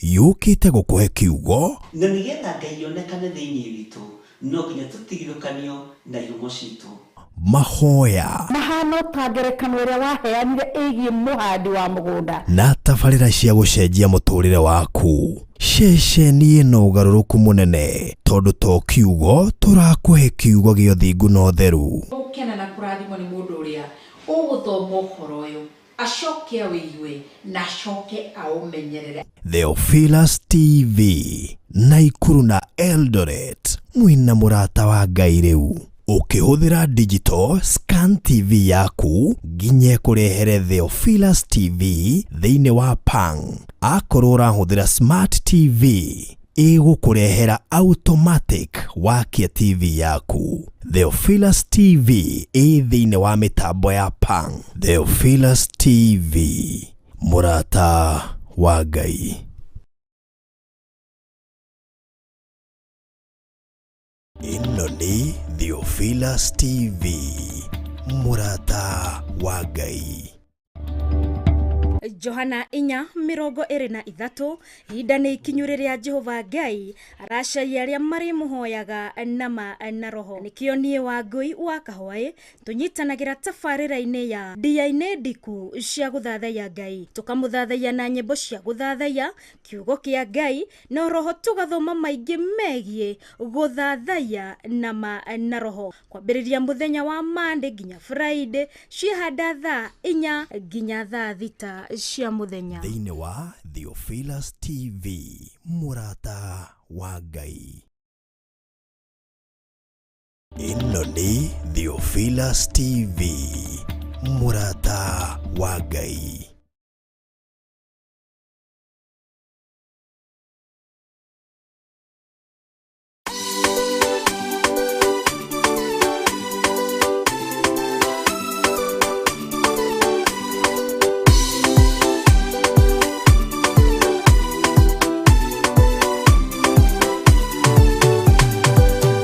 Yũkĩte gũkũhe kiugo. Na nĩgetha Ngai onekane thĩinĩ witũ, no nginya tũtigithũkanio na ihumo citũ. Mahoya. Mahana o ta ngerekano ĩrĩa waheanire ĩgiĩ mũhandi wa mũgũnda. Na tabarĩra cia gũcenjia mũtũrĩre waku. Ceceni ĩna ũgarũrũku mũnene tondũ to kiugo tũrakũhe kiugo gĩa ũthingu na ũtheru. Gũkena na kũrathimwo nĩ mũndũ ũrĩa ũgũthoma ũhoro ũyũ, acoke awĩigue na acoke aũmenyerere. Theophilus TV, Naikuru na Eldoret, mwĩna mũrata wa Ngai rĩu. Ũkĩhũthĩra digital scan TV yaku nginya ĩkũrehere Theophilus TV thĩinĩ wa Pang. Akorwo ũrahũthĩra smart TV ĩgũkũrehera automatic wakia TV yaku. Theophilus TV ĩ thĩinĩ wa mĩtambo ya Pang. Theophilus TV, mũrata wa Ngai. Ĩno nĩ Theophilus TV, mũrata wa Ngai. Johana 4:23. Ihinda nĩ ikinyu rĩrĩa Jehova Ngai aracaria arĩa marĩmũhoyaga nama na roho. Nĩkĩo niĩ Wangũi wa Kahwaĩ tũnyitanagĩra tabarĩra-inĩ ya ndia-inĩ ndiku cia gũthathaiya Ngai, tũkamũthathaiya na nyĩmbo cia gũthathaiya kiugo kĩa Ngai na roho, tũgathoma maingĩ megiĩ gũthathaiya nama na roho, kwambĩrĩria mũthenya wa Monday nginya Friday, ciahanda thaa 4 nginya thaa 6 cia mũthenya. Thĩinĩ wa Theophilus TV, mũrata wa Ngai. Ĩno nĩ Theophilus TV, mũrata wa Ngai.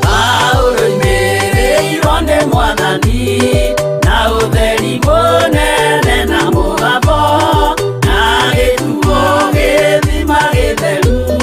Paulo imĩrĩirwo nĩ Mwathani na ũtheri.